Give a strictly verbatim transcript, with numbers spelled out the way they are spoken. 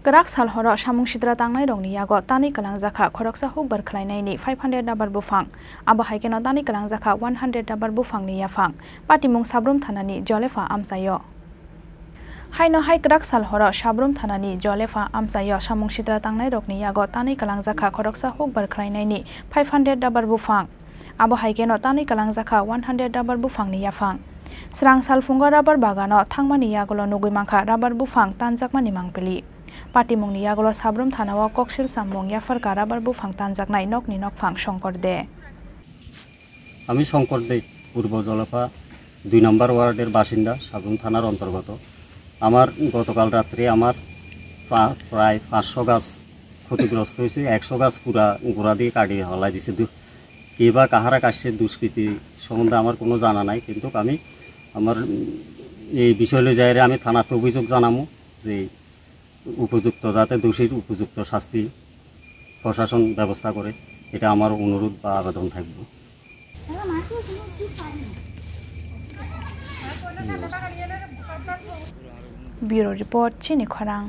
Kwrak sal horo samung sitra tangnairokni yago tanwi kwlangjakha khoroksa hukbar khlainaini five hundred rubber buphang. Abo hai kheno tanwi kwlangjakha one hundred rubber buphangni yaphang. Patimung Sabrum thanani Jolepha amchaio. Haino hai kwrak sal horo Sabrum thanani Jolepha amchaio samung sitra tangnairokni yago tanwi kwlangjakha khoroksa hukbar khlainaini five hundred rubber buphang. Abo hai kheno tanwi kwlangjakha one hundred rubber buphangni yaphang. Srang salphungo rubber bagano thangmani yagulo nugwi mankha rubber buphang tanjakmani mangpili. Patimungni yagulo Sabrum thanao koksil sammung yapharkha rubber buphang tanjaknai nokni nokphang Songkor De. আমি শঙ্কর দে, পূর্ব জলফা দুই নম্বর ওয়ার্ডের বাসিন্দা, সাবরুম থানার অন্তর্গত। আমার গতকাল রাত্রে আমার প্রা-, প্রায় পাঁচশো গাছ ক্ষতিগ্রস্ত হয়েছে, একশো গাছ পুরা গোড়া দিয়ে কাটিয়ে হলাই দিছে। দু-, কে বা কাহারা কাটছে দুষ্কৃতি সম্বন্ধে আমার কোনো জানা নাই, কিন্তু আমি আমার, উম, এই বিষয় লই যাইরে আমি থানাতে অভিযোগ জানামু যে উপযুক্ত, যাতে দোষীর উপযুক্ত শাস্তি প্রশাসন ব্যবস্থা করে, এটা আমার অনুরোধ বা আবেদন থাকবে। Bureau report, Chini Khorang.